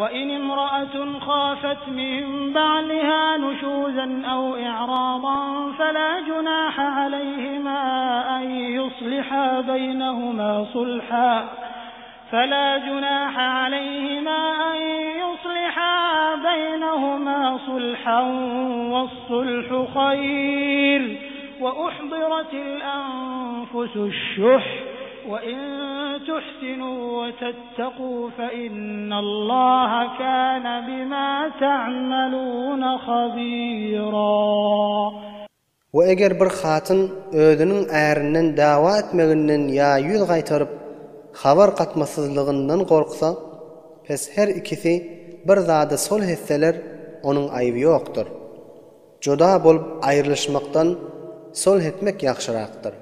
وَإِنِ امْرَأَةٌ خَافَتْ مِن بَعْلِهَا نُشُوزًا أَوْ إِعْرَاضًا فَلَا جُنَاحَ عَلَيْهِمَا أَن يُصْلِحَا بَيْنَهُمَا صُلْحًا فَلَا جُنَاحَ عَلَيْهِمَا أَن يُصْلِحَا بَيْنَهُمَا صُلْحًا وَالصُّلْحُ خَيْرٌ وَأُحْضِرَتِ الْأَنفُسُ الشُّحَّ وَإِن تُحْسِنُوا وَتَتَّقُوا فَإِنَّ اللَّهَ كَانَ بِمَا تَعْمَلُونَ خَبِيرًا. We eger bir hatyn özüniň ärinden dawa etmeginden ýa ýüz gaýtaryp, habar gatmasyzlygyndan gorksa, pes her ikisi bir zada sulh etseler, onuň aýby ýokdur. Juda bolup aýrylyşmakdan sulh etmek ýagşyrakdyr.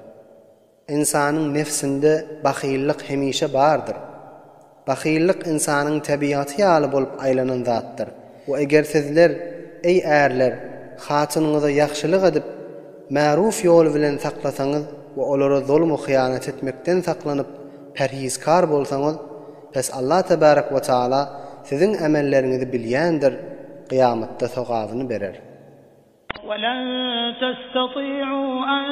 Ynsanyň nefsinde bahyllyk hemişe bardyr. Bahyllyk ynsanyň tebigaty ýaly bolup aýlanan zatdyr. We eger sizler, eý ärler, hatynyňyza ýagşylyk edip, märuf ýol bilen saklasaňyz we olara zulm-u hyýanat etmekden saklanyp, perhizkar bolsaňyz, pes Allah tebärek we taala siziň emelleriňizi bilýändir, kyýamatda sogabyny berer. وَلَن تَسْتَطِيعُوا أَن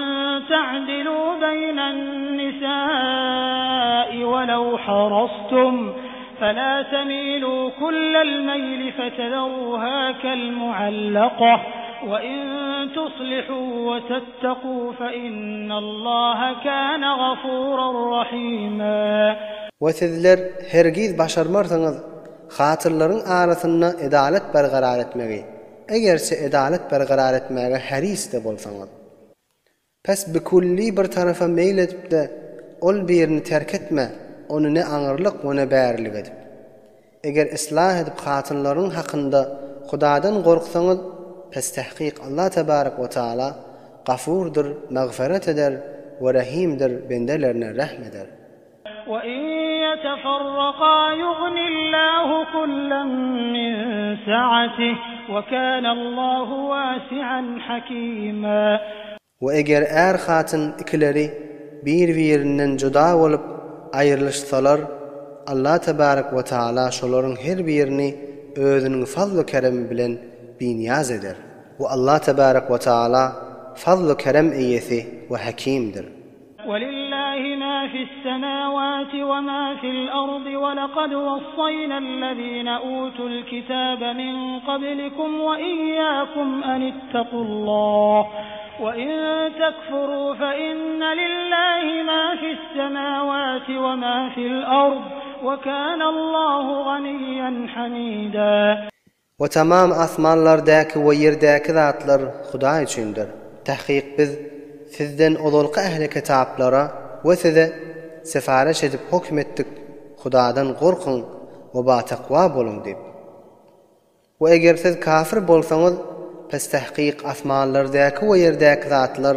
تَعْدِلُوا بَيْنَ النِّسَاءِ وَلَوْ حَرَصْتُمْ فَلَا تَمِيلُوا كُلَّ الْمَيْلِ فَتَذَرُوهَا كَالْمُعَلَّقَةِ وَإِن تُصْلِحُوا وَتَتَّقُوا فَإِنَّ اللَّهَ كَانَ غَفُورًا رَّحِيمًا. We sizler hergiz başarmarsyňyz hatynlaryň arasynda edalet bergarar etmegi, Egerçe edalet berkarar etmäge häris-de bolsaňyz. Pes bikülli bir tarapa meýil edip-de, ol birini terk etme, ony ne aňyrlyk we ne bärilik edip. Eger islah edip hatynlaryň hakynda Hudadan gorksaňyz, pes tahkyk Allah tebarek we taala Gafurdyr, magfyrat eder we Rahimdir, bendelerine rehm eder. وَإِن يَتَفَرَّقَا يُغْنِ اللَّهُ كُلًّا مِّن سَعَتِهِ وَكَانَ اللَّهُ وَاسِعًا حَكِيمًا. We eger är-hatyn ikileri bir-birinden juda bolup aýrylyşsalar, Allah tebarek we taala şolaryň her birini özüniň fazl-u keremi bilen binyýaz eder. We Allah tebarek we taala fazl-u kerem eýesi we Hakimdir. وَلِلَّهِ مَا فِي السَّمَاوَاتِ وَمَا فِي الْأَرْضِ وَلَقَدْ وَصَّيْنَا الَّذِينَ أُوتُوا الْكِتَابَ مِنْ قَبْلِكُمْ وَإِيَّاكُمْ أَنِ اتَّقُوا اللَّهَ وَإِنْ تَكْفُرُوا فَإِنَّ لِلَّهِ مَا فِي السَّمَاوَاتِ وَمَا فِي الْأَرْضِ وَكَانَ اللَّهُ غَنِيًّا حَمِيدًا. We tamam asmanlardaky we ýerdäki zatlar Hudaý üçindir. Tahkyk biz sizden ozalky ähli kitaplara we size sefareş edip hokm etdik, Hudadan gorkuň we batakwa boluň diýip. We eger siz kafir bolsaňyz, pes tahkyk asmanlardaky we ýerdäki zatlar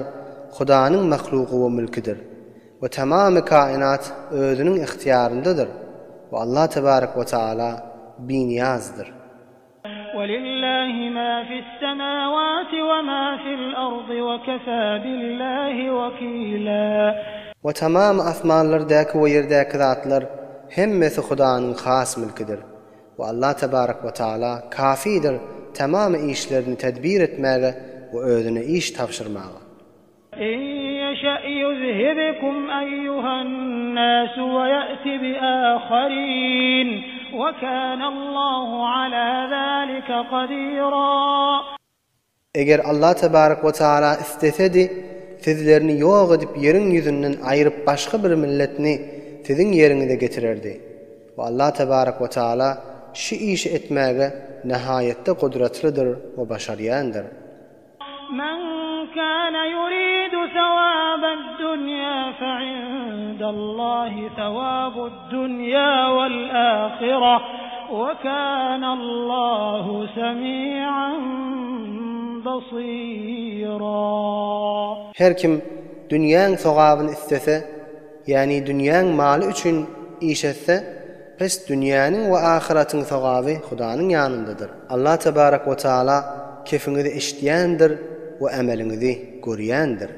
Hudanyň mahlugy we mülkidir. We tamamy kainat özüniň ygtyýaryndadyr we Allah tebarek we taala binyýazdyr. وَلِلَّهِ مَا فِي السَّمَاوَاتِ وَمَا فِي الْأَرْضِ وَكَفَى بِاللَّهِ وَكِيلًا. We tamamy asmanlardaky we ýerdäki zatlar hemmesi Hudanyň has mülkidir. We Allah tebarek we taala kafidir tamamy işlerini tedbir etmäge we özüne iş tabşyrmaga. إِن يَشَأْ يُذْهِبْكُمْ أَيُّهَا النَّاسُ وَيَأْتِ بِآخَرِينَ وَكَانَ اللَّهُ عَلَى ذَٰلِكَ قَدِيرًا. Eger Allah tebarek we taala islesedi, sizlerini ýok edip ýeriň ýüzünden aýryp başga bir milletni siziň ýeriňize getirerdi. We Allah tebarek we taala şu işi etmäge nahaýatda gudratlydyr we başarýandyr. مَنْ كَانَ يُرِيدُ ثَوَابَ الدُّنْيَا فَعِندَ اللَّهِ ثَوَابُ الدُّنْيَا وَالْآخِرَةِ وَكَانَ اللَّهُ سَمِيعًا بَصِيرًا. Her kim dünýäň sogabyny islese, ýagny dünýäň maly üçin iş etse, Pes dünýäniň we ahyratyň sogaby Hudanyň ýanyndadyr. Allah tebarek we taala kefiňizi eşidýändir we emeliňizi görýändir.